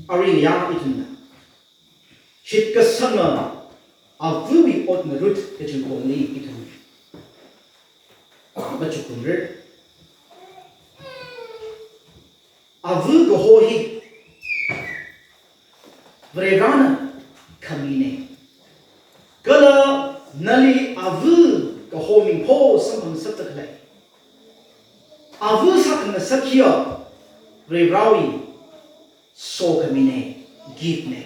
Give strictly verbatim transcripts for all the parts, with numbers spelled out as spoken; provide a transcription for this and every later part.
Aruiya ithumna shitkasanga avawui ot ngarut kachi pongli ithum machukrumra. Ava kaho hi Varivarana khamina. Kala nali ava kaho mingpho samphangngasakda khalei, ava sākhangasak hiya Varivarawui sokhamina, gift na.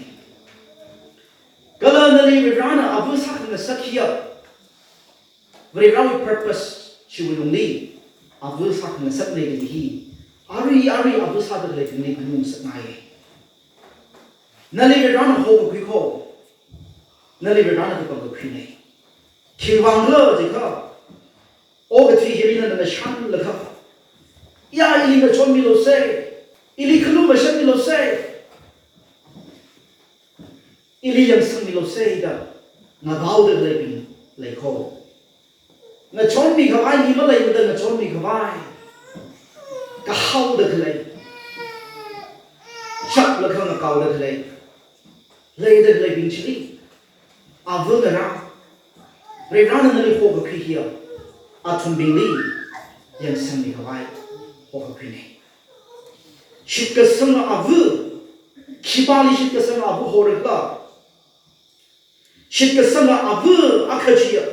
Kala nali Varivarana ava sākhangasak hiya Varivarawui purpose chiwui lungli ava sākhangasakna kaji hi arui arui ava sāda khaleibingli phaningngasakngaiya. Nali Varivarana hokakhui kho, nali Varivarana kapangkakhuina. Khiwuivang khala jiakha, okathui hili nana shanlaga, ya ili ngachonmilu sei, ili khalu mashanmilu sei, ili yangsangmilu sei da ngabaoda khaleibing lei kho. Ngachonmi khavai hi maleimada ngachonmi khavai kahaoda khalei, chaklaga ngakaoda khalei, leida khaleibing chili ava ngarā, Varivarana nali hokakhui hiya athumbingli yangsangmi khavai hokakhuina. Shitkasanga ava, khipāli shitkasanga ava hora khala? Shitkasanga ava akha chiya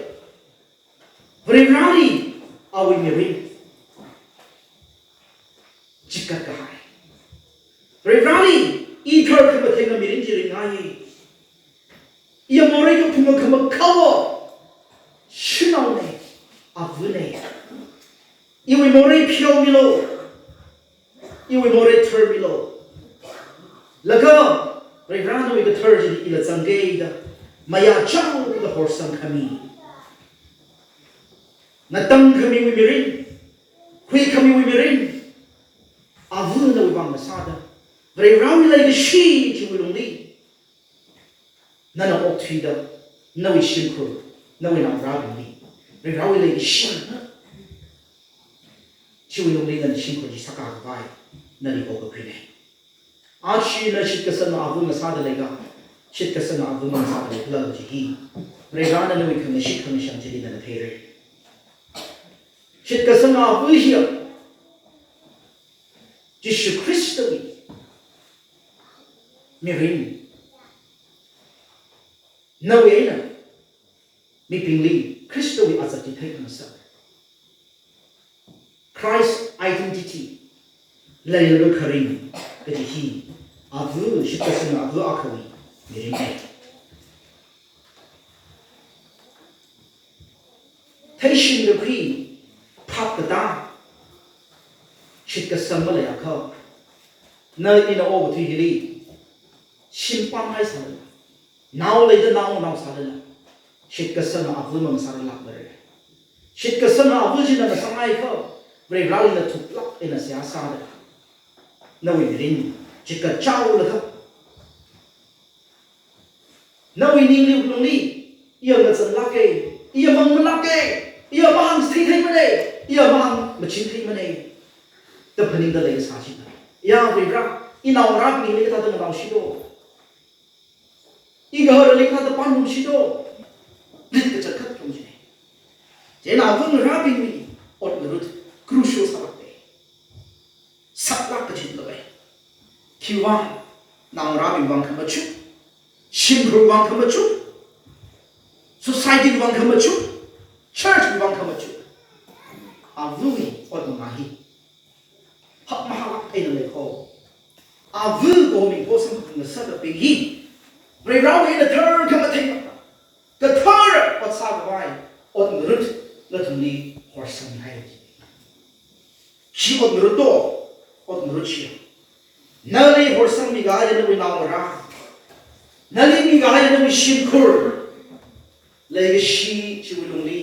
Varivarali awui mirin chikatkahai. Varivarali i tharkhamathenga mirin chi ringngai. Iya morei kaphunga khamakhaowa shanaona, avana. Iwui morei pheomilu, iwui morei tharmilu. Laga Varivarana nawui kathar chili ila zangki da mayāchao da horsangkhami, ngatangkhamiwui mirin, huikhamiwui mirin, ava nawui vang ngasāda, Varivarawui leikashi chiwui lungli nana okthuida, nawui shimkhur, nawui naongarābingli Varivarawui leikashi chiwui lungli nana shimkhur chi sākā khavai nali hokakhuina. Aja na shitkasanga ava ngasāda leiga, shitkasanga ava mangasāda leikhala kaji hi Varivarana nawui khangashit khangashang chili nana theira. Shitkasanga ava hiya Jishu Khristawui mirin, nawui eina mibingli Khristawui azak chi theikhangasak, Christ identity, leilala kharing kaji hi ava, shitkasanga ava akhawui mirinna. Theishingda khui phap katā shitkasang maleiakha, na ina okathui hili shim pānghaisālala, nao leida naonao sālala, shitkasanga ava mangasārarlākmara. Shitkasanga ava china ngasāngaiakha, Varivarali na thuklāk eina seihā sāda, nawui mirin chikatchaolaga, nawui ningli wuklungli, iya ngazanlāka, iya mangmalāka, iya mahāngchitheitheimanei, iya mahāngmachintheimanei da phaningda leisā china, ya Varivara, i naongarābingli kathāda nganaoshido, i gaharali kathāda pānrumshido, lit kachangkhat khaung china. Chieina ava ngarābingwui ot ngarut crucial sālāka, saklāk kachit lāka. Khiwuivang, naongarābing vang khamachuk, shimkhur vang khamachuk, society vang khamachuk, church vang khamachuk, avawui ot mangā hi hakmahālāk eina lei kho. Ava kaho mingpho samphangngasakabing hi Varivarawui eina tharkhamatheng, kathara ot sākhavai ot ngarut nathumli horsangmihai. Chi ot ngarut to, ot ngarut chi, nali horsangmikahaiya nawui naongarā, nali mikahaiya nawui shimkhur, leikashi chiwui lungli,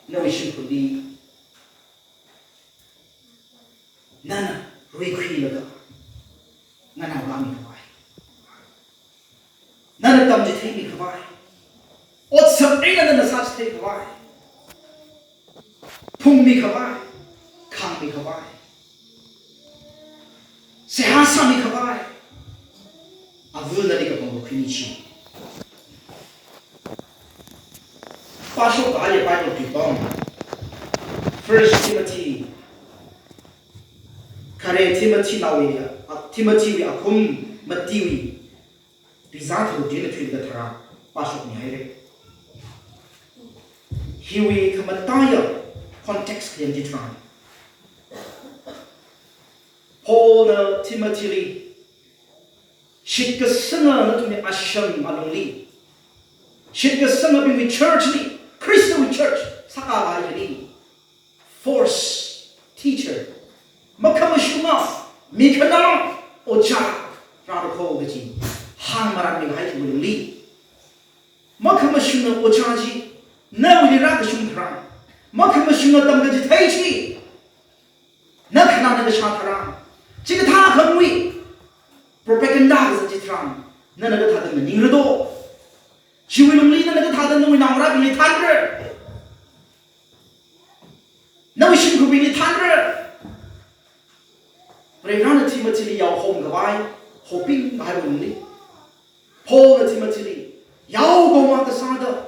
nawui shimkhurli nana ruikhuilaga nganaorāmi khavai, nana tamchitheimi khavai, otsak eina nana sāchithei khavai, phungmi khavai, khāngmi khavai, seihā sāmi khavai, Ava nali kapangkhuimi chi. Pāshok kahai Bible tui pam. First Timothy. Khare Timothy naowui, a, Timothy wui akhum matiwui. Tui zāthao tui na thuida tharā pāshokmihaira. Hiwui khamataiya context khayang chitharan, Paulna Timothyli, shitkasanga nathumwui ashang alungli, shitkasangabingwui church li, Christian church sākahai hili, false teacher, makhamashunga, mikhanang, ojā rāra kho kaji hāngmaranmihai chiwui lungli, makhamashunga ojā chi nawuili rākashung tharan, makhamashunga tamkachithei chi na khanāna kashā tharan, chikathā khangwui propaganda kazat chitharan, nana kathāda maningra do? Chiwui lungli nana kathāda nawui naongarābingli thānra? Nawui shimkhurbingli thānra? Varivarāna Timothyli yao homkhavai, hopingkahai lungli, Paulna Timothyli yao koma kasāda,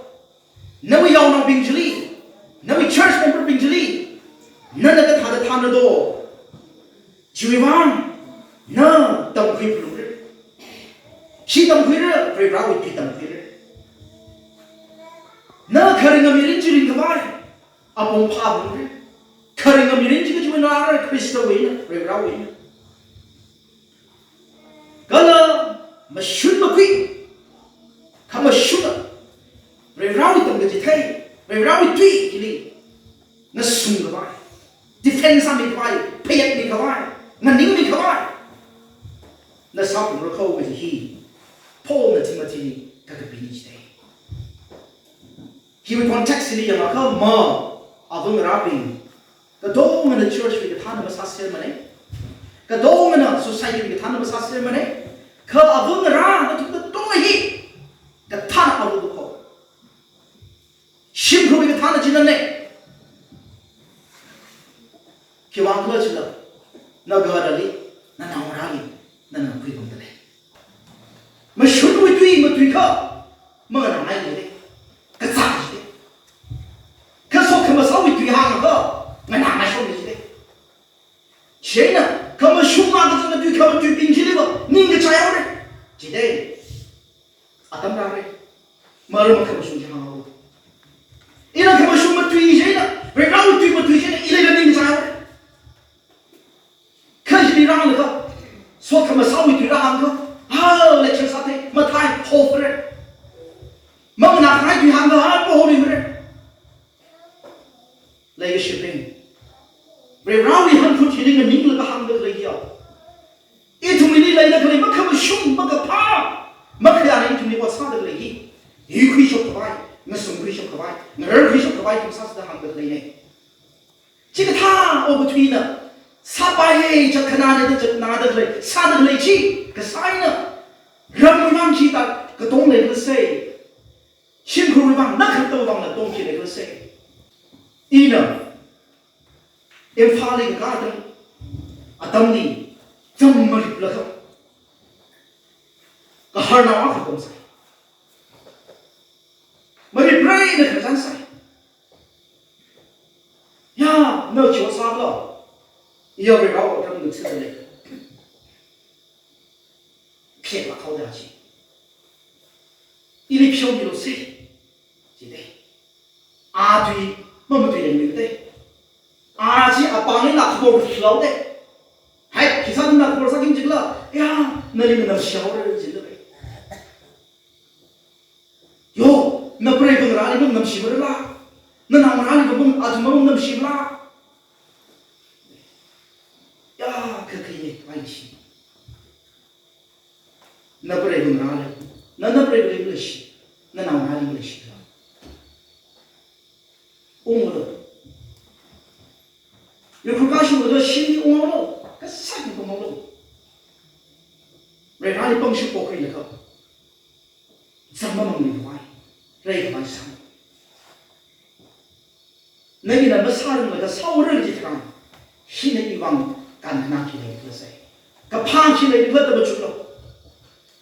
nawui yaonaobing chili, nawui church member bing chili, nana kathāda thānra do? Chiwui vang na tamkhui phalungra. Khi tamkhuira? Varivarāwui tui tamkhuira. Na kharinga mirin chi ringkhavai apong phāphalungra. Kharinga mirin chi kachiwui nara? Khristawuina, Varivarāwuina. Kala mashun makhui, khamashunga, Varivarāwui tamkachithei, Varivarāwui tui hili ngasungkhavai, defense sāmikhavai, phayātmikhavai, nganingmikhavai na sāphalungra kho kaji hi Paulna Timothyli kakapina chithei. Hiwui context hili yangakha ma, avangarābing katongana church wui kathāna masāsermana. Katongana society wui kathāna masāsermana. Kha avangarā nathum katonga hi kathāna ava kho. Shimkhurwui kathāna chinane. Khiwuivang khala chila, na gadali, na naongarāli, nana khuipamda lei. Mashunwui tui matuikha manganāngai lei. Kazā chi lei. Kha sokhamasaowui tui hāngakha nganāngaishon lei chi lei. Chieina khamashunga kazang matui khamatuibing chiliva ningkachai haora. Chithei atam rāra. Maram khamashung chi hānghaowa. Ina khamashung matui chieina, Varivarāwui tui matui chieina, ila ila ningkachai haora. Kha hili rālaga, sokhamasaowui tui rāhāngakha, ha, lecture sāthei, mathei, hofra. Manganākhangai tui hāngakha, ha, pohorimara. Leikashibing, Varivarāwui hanphut hili nganinglaga hāngda khalei hiya, ithumli leida khalei makhamashung, makaphā, makhayāna ithumli ot sāda khalei hi, yuikhuishok khavai, ngasungkhuishok khavai, ngararkhuishok khavai ithum sāsāda hāngda khaleina. Chikathā okathuina sāpaiya, chākhanāna da chākhanāda khalei, sāda khalei chi, kasā eina ramwui vang chithā katong leikhala sai, shimkhurwui vang, na khangateiwui vang natong khi leikhala sai. Ina Imphalli kakā atam, atamli, cham mariplaga, kaharnao akha pamsai. Maripra eina khararchānsai. Ya, na khi ot sākhala? Iya Varivarāwui otram ngatsidalei. Pheklāk haoda chi. Ili pheomilu sai, chithei. A tui, mamatui yangmida lei. A chi apāngli nakhabor khuihaoda lei. Hai, khi sāda nakhabor sāki jikhala? Ya, nali nganamshihaora jida lei. Yo, na preivangarāli manganamshimarala? Na naongarāli mang, athum manganamshimala? Ya, kha khaine, ai shi. Na preivangarāli, na, na preivangarāli maleishi, na naongarāli maleishi. Unglu. Yurkha kashungda shimli unglu, kasā pamlu. Varivarāli pangshap pokhuilaga, zam mamangmi khavai, rai khavai sālu. Na ina masāranglaga sāhaora chitharan, hina iwui vang kankhanā khi leikhala sai. Kaphā khi leikhala da machuklu.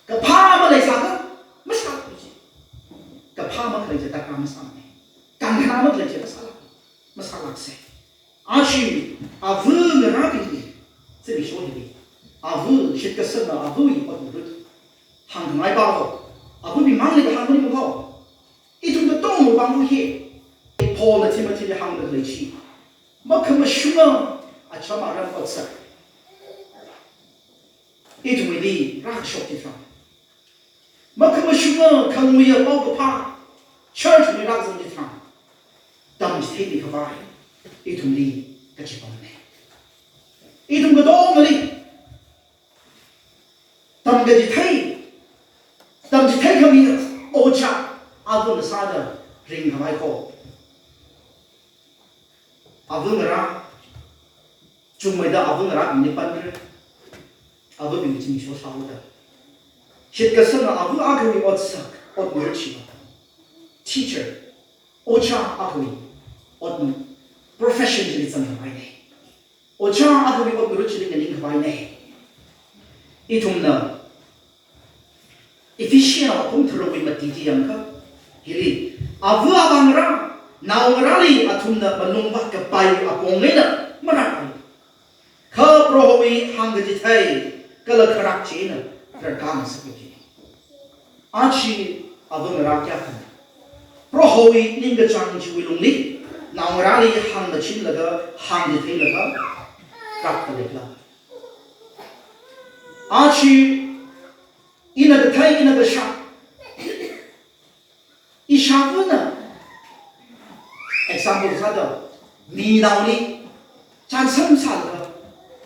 Kaphā Kha masāmane. Kangkhanā makhalei chi masālak, masālakse. Aja ava ngarābingli, zimiksho hili, ava shitkasanga avawui ot ngarut hāngkhangai pao, avabing mangli kahāng maningmana. Ithum katonga vang hi, Paulna Timothyli hāngda khalei chi, makhamashunga acham aram otsak ithumli rākashok chitharan, makhamashunga khanguiya paokaphā church li rākazang chitharan, tamchitheimi khavai ithumli kachipamne. Ithum katongali tamkachithei, tamchithei khami ojā avana sāda ringkhavai kho. Ava ngarā, chungmeida ava ngarābingli panre. Avabingli zimiksho sāhaoda, shitkasanga ava akhawui otsak, ot ngarut chi, teacher, ojā akhawui ot ngarut, profession chili zangkhavaine. Ojā akhawui ot ngarut chili nganingkhavaine. Ithumna Ephesians apong tharukli mati chi yangakha, hili, ava avā ngarā, naongarāli athumna malungvāt kapai apong eina marāklu, kha Prohowui hāngkachithei kala kharak chieina rarkāngasaklu. Aja ava ngarā kayākha Prohowui ningkachāng chiwui lungli naongarāli hāngmachinlaga, hāngchitheilaga krakta leila? Aja ina kathei, ina kashā, ishāvana, example sāda, minaoli chānsam sālaga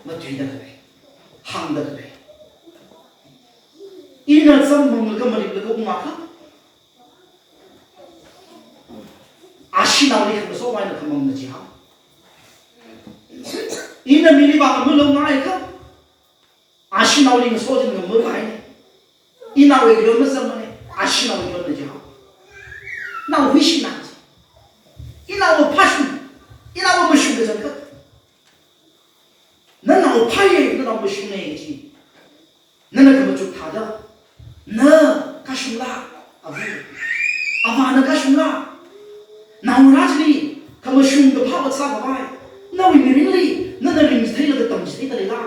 matuida khalei, hāngda khalei, ina zam manglaga marimlaga ungakha, ashee naoli khamasomai eina khamangna jihaowa. Ina mili vāngamalongaikha, ashee naoli ngasojin ngamamai. Inaowui khalon mazangmane, ashee naowui khalonna jihaowa. Naohuishina ji. Inaova phāshung, inaova mashung kachangkhat, nanao phāye, nanao mashunge ji. Nana khamachuk thāda, na kashungla, ava, avana kashungla? Naongarā chili khamashung kaphā ot sākhavai nawui mirinli nana ringchitheilaga tamchitheida leila?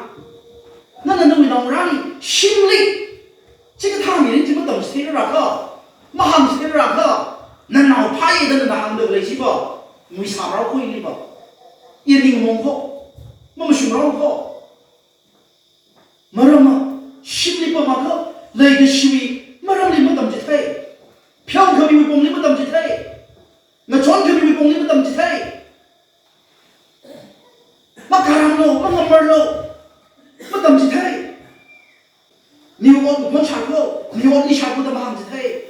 Nana nawui naongarāli shimli chikathā mirin chi matamchitheirara kha, mahāngchitheirara kha, nanao phāye da nana hāngda khalei chiva nguisāmarao kho iliva. Ina ning mong kho, mamashungrao kho. Maramva, shimli pamkha, leikashiwui maramli matamchithei, pheokhamiwui pongli matamchithei, ngachonkhamiwui pongli matamchithei, makaranglo, mangamarlo, matamchithei. Niwui ot khon shākho, niwui ot li shākho da mahāngchithei.